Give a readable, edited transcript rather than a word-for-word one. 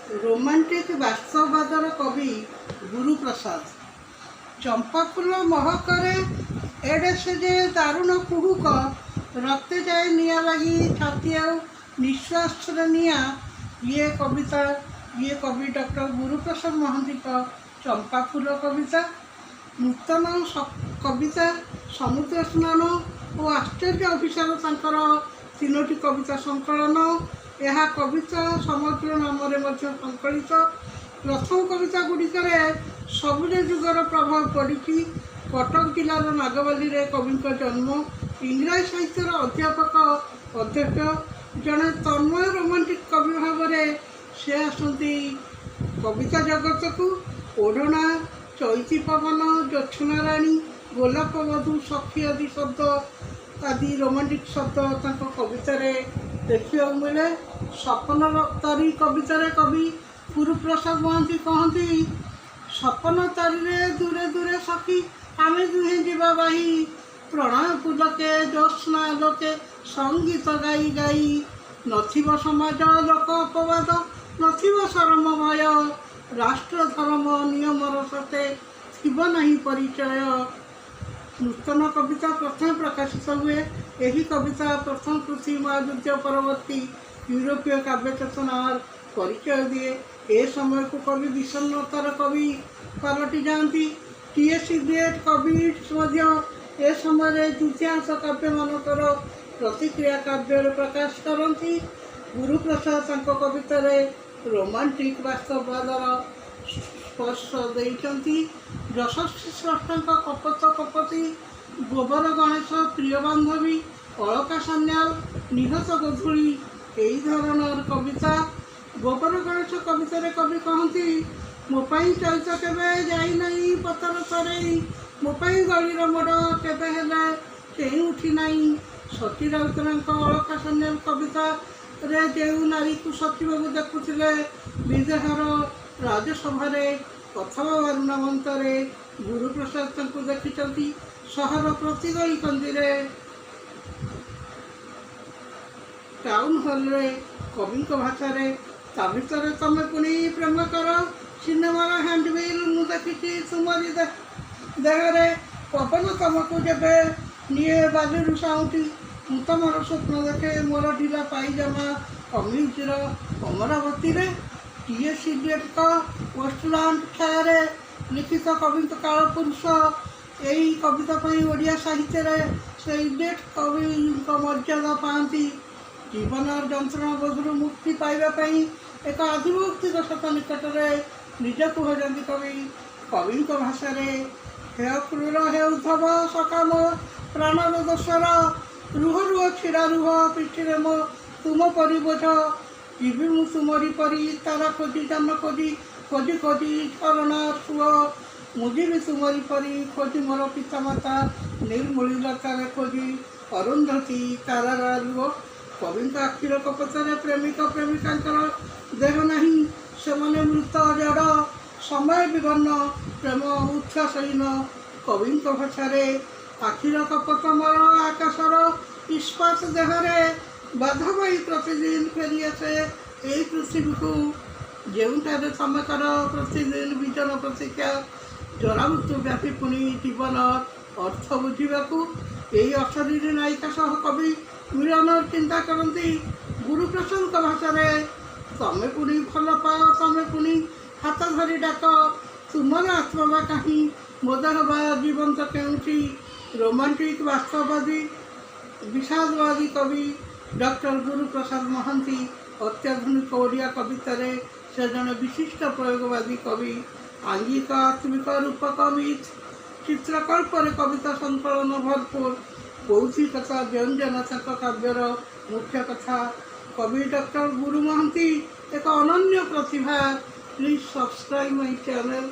Romantic ବାସ୍ତବବାଦର କବି ଗୁରୁପ୍ରସାଦ। ଚମ୍ପାଫୁଲ ମହକରେ ଏଡ଼େ ସେ ଯେ ଦାରୁଣ କୁହୁକ, ରକ୍ତେ ଯାଏ ନିଆଁ ଲାଗି ଛାତି ଆଉ ନିଶ୍ୱାସରେ ନିଆଁ। ଇଏ କବିତା, ଇଏ କବି ଡକ୍ଟର ଗୁରୁପ୍ରସାଦ ମହାନ୍ତିଙ୍କ ଚମ୍ପାଫୁଲ କବିତା। ନୂତନ କବିତା, ସମୁଦ୍ର ସ୍ନାନ ଓ ଆଶ୍ଚର୍ଯ୍ୟ ଅଭିସାର ତାଙ୍କର ତିନୋଟି କବିତା ସଂକଳନ। ଏହା କବିତା ସମଗ୍ର ନାମରେ ମଧ୍ୟ ସଂକଳିତ। ପ୍ରଥମ କବିତା ଗୁଡ଼ିକରେ ସବୁଜ ଯୁଗର ପ୍ରଭାବ ପଡ଼ିଛି। କଟକ ଜିଲ୍ଲାର ନାଗବାଲିରେ କବିଙ୍କ ଜନ୍ମ। ଇଂରାଜୀ ସାହିତ୍ୟର ଅଧ୍ୟାପକ ଅଧ୍ୟକ୍ଷ। ଜଣେ ତନ୍ମୟ ରୋମାଣ୍ଟିକ୍ କବି ଭାବରେ ସେ ଆସନ୍ତି କବିତା ଜଗତକୁ। ଓଢ଼ଣା, ଚଇତି ପବନ, ଜୋଛନା ରାଣୀ, ଗୋଲାପ ବଧୂ, ସଖୀ ଆଦି ଶବ୍ଦ ଆଦି ରୋମାଣ୍ଟିକ୍ ଶବ୍ଦ ତାଙ୍କ କବିତାରେ ଦେଖିବାକୁ ମିଳେ। ସପନ ତରୀ କବିତାରେ କବି ଗୁରୁପ୍ରସାଦ ମହାନ୍ତି କହନ୍ତି, ସପନ ତରୀରେ ଦୂରେ ଦୂରେ ସଖୀ ଆମେ ଦୁହେଁ ଯିବା ବାହି, ପ୍ରଣୟ ପୁଲକେ ଜ୍ୟୋତ୍ସ୍ନା ଆଲୋକେ ସଙ୍ଗୀତ ଗାଇ ଗାଇ। ନଥିବ ସମାଜ ଲୋକ ଅପବାଦ, ନଥିବ ସରମ ଭୟ, ରାଷ୍ଟ୍ର ଧର୍ମ ନିୟମର ସତେ ଥିବ ନାହିଁ ପରିଚୟ। ନୂତନ କବିତା ପ୍ରଥମେ ପ୍ରକାଶିତ ହୁଏ। ଏହି କବିତା ପ୍ରଥମ ପୃଥିବୀ ମହାଯୁଦ୍ଧ ପରବର୍ତ୍ତୀ ୟୁରୋପୀୟ କାବ୍ୟ ଚେତନାର ପରିଚୟ ଦିଏ। ଏ ସମୟକୁ କବି বিষଣ୍ଣତାର କବି ପାଲଟି ଯାଆନ୍ତି। ଟି ଏସ୍ ଇଲିୟଟ୍, କବି ମଧ୍ୟ ଏ ସମୟରେ ଦ୍ୱିତୀୟାଂଶ କାବ୍ୟମାନଙ୍କର ପ୍ରତିକ୍ରିୟା କାବ୍ୟରେ ପ୍ରକାଶ କରନ୍ତି। ଗୁରୁପ୍ରସାଦ ତାଙ୍କ କବିତାରେ ରୋମାଣ୍ଟିକ୍ ବାସ୍ତବବାଦର ସ୍ପର୍ଶ ଦେଇଛନ୍ତି। ଯଶସ୍ୱୀ ସ୍ରଷ୍ଟାଙ୍କ କପୋତ କପୋତୀ, ଗୋବର ଗଣେଶ, ପ୍ରିୟ ବାନ୍ଧବୀ, ଅଳକା ସାନ୍ୟାଲ, ନିହତ ଗୋଧୂଳି ଏହି ଧରଣର କବିତା। ଗୋବର ଗଣେଶ କବିତାରେ କବି କହନ୍ତି, ମୋ ପାଇଁ ଚୈତ କେବେ ଯାଇନାହିଁ ପତର ଥରେଇ, ମୋ ପାଇଁ ଗଳିର ମୋଡ଼ କେବେ ହେଲେ ଚେଇଁ ଉଠି ନାହିଁ। ସତୀ ରାଉତରାୟଙ୍କ ଅଳକା ସାନ୍ୟାଲ କବିତାରେ ଯେଉଁ ନାରୀକୁ ସତୀବାବୁ ଦେଖୁଥିଲେ ବିଦେହର ରାଜସଭାରେ ଅଥବା ବାରୁଣାବନ୍ତରେ, ଗୁରୁପ୍ରସାଦ ତାଙ୍କୁ ଦେଖିଛନ୍ତି ସହର ପ୍ରତି ଗଳି କନ୍ଦିରେ, ଟାଉନ୍ ହଲ୍ରେ। କବିଙ୍କ ଭାଷାରେ, ତା ଭିତରେ ତମେ ପୁଣି ପ୍ରେମ କର, ସିନେମାର ହ୍ୟାଣ୍ଡବିଲ୍ ମୁଁ ଦେଖିଛି ତୁମରି ଦେହରେ। ପବନ ତମକୁ ଯେବେ ନିଏ ବାଲିରୁ ସାଉଁଟି, ମୁଁ ତମର ସ୍ୱପ୍ନ ଦେଖେ ମୋର ଢିଲା ପାଇଜାମା କମିଜର ଅମରାବତୀରେ। ଟି ଏସ୍ ଇଲିୟଟଙ୍କ ୱେଷ୍ଟଲ୍ୟାଣ୍ଡ ଛାୟାରେ ଲିଖିତ କବିଙ୍କ କାଳପୁରୁଷ। ଏହି କବିତା ପାଇଁ ଓଡ଼ିଆ ସାହିତ୍ୟରେ ସେ ଇଲିୟଟ କବିଙ୍କ ମର୍ଯ୍ୟାଦା ପାଆନ୍ତି। ଜୀବନର ଯନ୍ତ୍ରଣା ବୋଧରୁ ମୁକ୍ତି ପାଇବା ପାଇଁ ଏକ ଆଧିଭୌତିକ ସତ୍ତା ନିକଟରେ ନିଜକୁ ହଜାନ୍ତି କବି। କବିଙ୍କ ଭାଷାରେ, ହେ କ୍ରୂର, ହେ ଉଦ୍ଧବ ସକାମ ପ୍ରାଣର ଦୋସର, ରୁହ ରୁହ ଛିଡ଼ା ରୁହ ପିଠିରେ ମୋ ତୁମ ପରି ବୋଝ। ଯିବି ମୁଁ ତୁମରି ପରି ତାରା ଖୋଜି, ଜହ୍ନ ଖୋଜି, ଖୋଜି ଖୋଜି ଝରଣା ସୁଅ। ମୁଁ ଯିବି ତୁମରି ପରି ଖୋଜି ମୋର ପିତାମାତା, ନିର୍ମୂଳି ଲତାରେ ଖୋଜି ଅରୁନ୍ଧତୀ ତାରାର ଆଲୁଅ। କବିଙ୍କ ଆଖିର କପୋତରେ ପ୍ରେମିକ ପ୍ରେମିକାଙ୍କର ଦେହ ନାହିଁ, ସେମାନେ ମୃତ ଜଡ଼, ସମୟ ବିବର୍ଣ୍ଣ, ପ୍ରେମ ଉଚ୍ଛ୍ୱାସହୀନ। କବିଙ୍କ ଭାଷାରେ, ଆଖିର କପୋତ ମୋର ଆକାଶର ଇସ୍ପାତ ଦେହରେ ବାଧା ପାଇ ପ୍ରତିଦିନ ଫେରିଆସେ ଏଇ ପୃଥିବୀକୁ, ଯେଉଁଠାରେ ତମେ କର ପ୍ରତିଦିନ ବିଜନ ପ୍ରତୀକ୍ଷା, ଜରାମୃତ୍ୟୁ ବ୍ୟାପୀ ପୁଣି ଜୀବନ ଅର୍ଥ ବୁଝିବାକୁ। ଏହି ଅଶରୀରୀ ନାୟିକା ସହ କବି ମିଳନର ଚିନ୍ତା କରନ୍ତି। ଗୁରୁପ୍ରସାଦଙ୍କ ଭାଷାରେ, ତମେ ପୁଣି ଭଲ ପାଅ, ତମେ ପୁଣି ହାତ ଧରି ଡାକ, ତୁମର ଆତ୍ମା ବା କାହିଁ, ମୋ ଦେହ ବା ଜୀବନ୍ତ କେଉଁଠି? ରୋମାଣ୍ଟିକ୍ ବାସ୍ତବବାଦୀ ବିଷାଦବାଦୀ କବି ଡକ୍ଟର ଗୁରୁପ୍ରସାଦ ମହାନ୍ତି। ଅତ୍ୟାଧୁନିକ ଓଡ଼ିଆ କବିତାରେ ସେ ଜଣେ ବିଶିଷ୍ଟ ପ୍ରୟୋଗବାଦୀ କବି। ଆଙ୍ଗିକ, ଆତ୍ମିକ, ରୂପକ, ମିଥ୍, ଚିତ୍ରକଳ୍ପରେ କବିତା ସଂକଳନ ଭରପୁର। ବୌଦ୍ଧିକତା ବ୍ୟଞ୍ଜନ ତାଙ୍କ କାବ୍ୟର ମୁଖ୍ୟ କଥା। କବି ଡକ୍ଟର ଗୁରୁ ମହାନ୍ତି ଏକ ଅନନ୍ୟ ପ୍ରତିଭା। Please subscribe my channel.